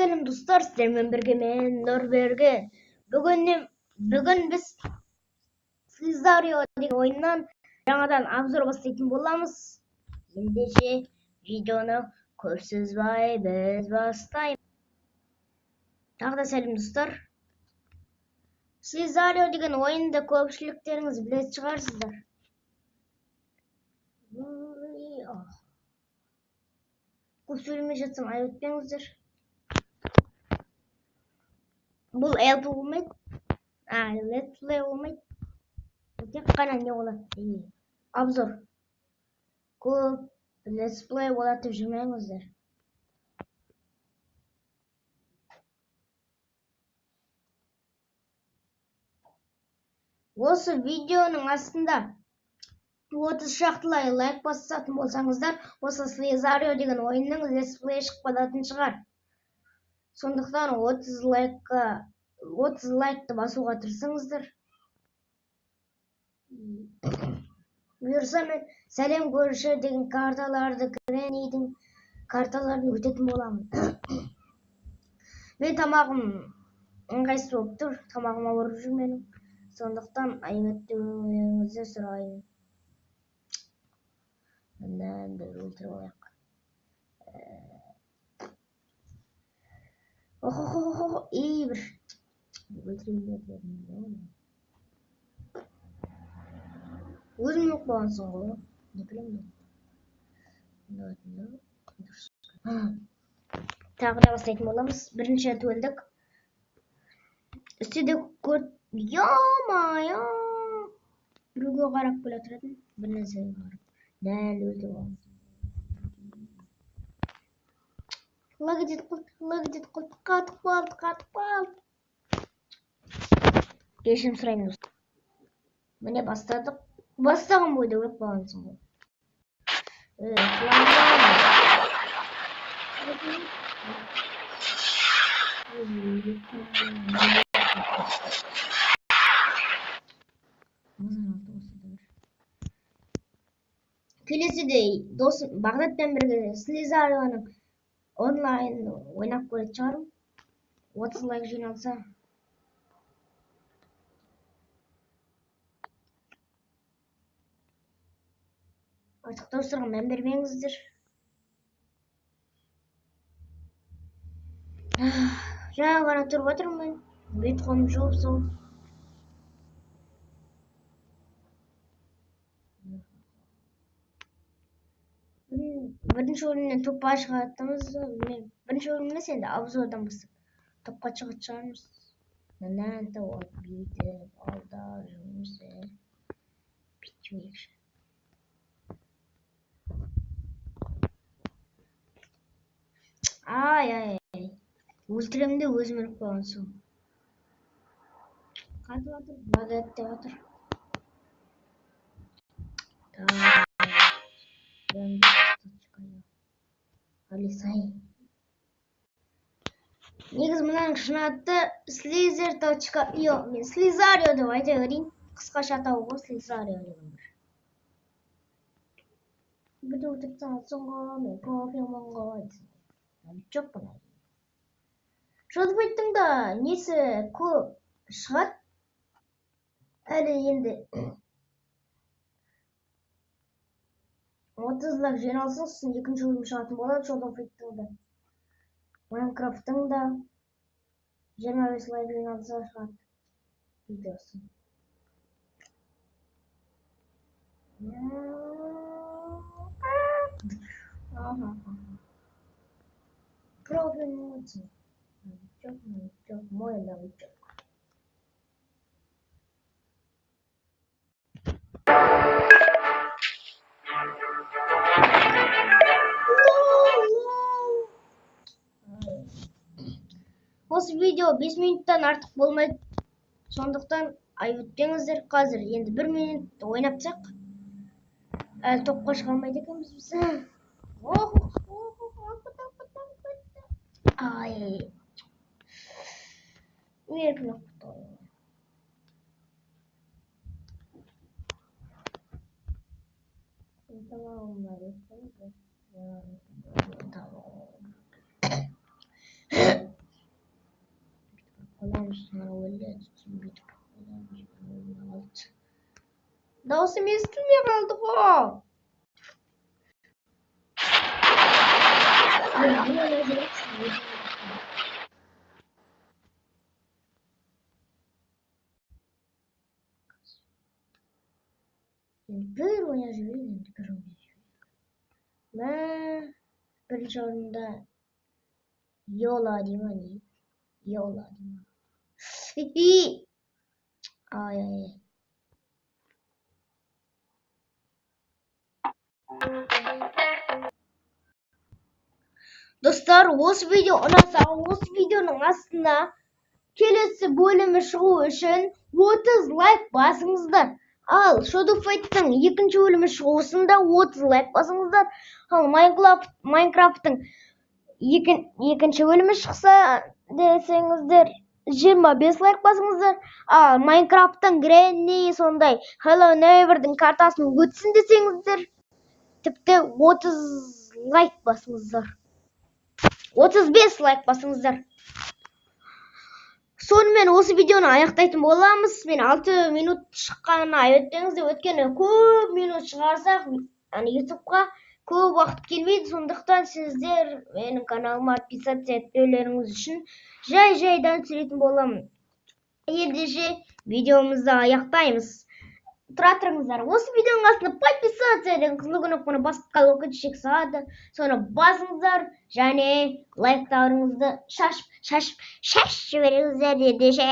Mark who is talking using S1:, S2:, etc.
S1: Сәлем достар, сіздермен бірге мен Нұрберген. Бүгін біз Слизарио деген ойыннан жаңадан обзор бастайтын боламыз. Ендеше видеоны көп созбай біз бастаймыз. Тағы да сәлем достар. Слизарио деген ойынды көпшіліктеріңіз білетін шығарсыздар. Көп сөйлемей жатсам айып етпеңіздер. Бұл LP болмайды. Let's Play болмайды. Тек қана не болады? Обзор. Көп Let's Play болады деп жүрмеңіздер. Осы видеоның астында 30 шақтылай лайк басатын болсаңыздар, осы Слизарио деген ойынның Let's Play шығып қалатын шығар. Сондықтан 30 лайкты басуға тырысыңыздар. Бұйырса мен сәлем көрші деген карталарды, Грэннидің карталарын өтетін боламын. Мен тамағым ыңғайсыз болып тұр, тамағым ауырып жүр менің. Сондықтан айып етпеулеріңізді сұраймын. Мынаны бір өлтіріп алайық. Охо, ей бір өлтірейін деп едім. Өзім өліп қалғансың ғой. Не білемін мен. Тағы да бастайтын боламыз. Бірінші рет өлдік. Үстіде көр... Ё-моё! Біреуге қарап келе жатыр едім. Бір нәрсеге қарап. Дәл өлтіріп алғансың. Лаг етіп қалды, лаг етіп қалды, қатып қалды, қатып қалды. Кешірім сұраймын достар. Міне бастадық. Бастаған бойда өліп қалғансың ғой. Келесіде досым Бағдатпен бірге Слизарионың онлайн ойнап көретін шығармын. 30 лайк жиналса. Артық дауыстарға мән бермеңіздер. Жаңа ғана тұрып жатырмын мен. Бет қолым жуып сол. Бірінші бөлімнен топқа шығатынбыз. Бірінші бөлім емес енді обзордан бастап топқа шығатын шығармыз. Мынаны тауып бүйтіп алдап жүрміз. Бүйтіп жіберейікші. Ай, ай, ай. Өлтіремін де өзім өліп қалған соң. Қатып жатыр, багет деп жатыр. Алисай. Негізі мынаның шын аты Slither.io. Мен Слизарио деп айта берейін. Қысқаша атауы ғой Слизарио деген бір. Бірде өлтіріп тастағансың ғой, мен профилмін ғой. Жоқпын әрине. Шотбайттың да несі көп шығады. Әлі енді 30 лайк жиналсын, сосын екінші бөлім шығатын болады Шотбайттың да. Майнкрафттың да 25 лайк жиналса шығады видеосы. Профиль новичок, новичок, мой новичок. Осы видео 5 минуттан артық болмайды. Сондықтан айып етпеңіздер. Қазір енді 1 минут ойнап тастайық. Әлі топқа шыға алмайды екенбіз біз. Ай. Еркін оқып кетті ғой. қоямыз, өледі, сосын бүйтіп қоямыз. Өлмей. Дауысым естілмей қалды ғой. Енді бір ойнап жіберейік, енді бір ойнап жіберейік. Мә, бірінші орында Йола дей ма, не? Йола дей ма? Ай, ай. Достар, осы видео ұнаса, осы видеоның астына келесі бөлімі шығу үшін 30 лайк басыңыздар. Ал Shadow Fight'тың екінші бөлімі шығу үшін да 30 лайк басыңыздар. Ал Майнкрафттың екінші бөлімі шықса десеңіздер, 25 лайк басыңыздар. Ал Майнкрафттың Granny сондай Hello Neighbor'дың картасын өтсін десеңіздер, тіпті 30 лайк басыңыздар. 35 лайк басыңыздар. Сонымен осы видеоны аяқтайтын боламыз. Мен 6 минут шыққанына айып етпеңіздер, өйткені көп минут шығарсақ, YouTube-қа көп уақыт келмейді. Сондықтан сіздер менің каналыма подписаться етпеулеріңіз үшін жай-жайдан түсіретін боламын. Ендеше видеомызды аяқтаймыз. Тұра тұрыңыздар. Осы видеоның астына подписаться деген қызыл кнопканы басып, колокольчик шығады. Соны басыңыздар және лайктарыңызды шашып, шашып, шашып жіберіңіздер. Ендеше,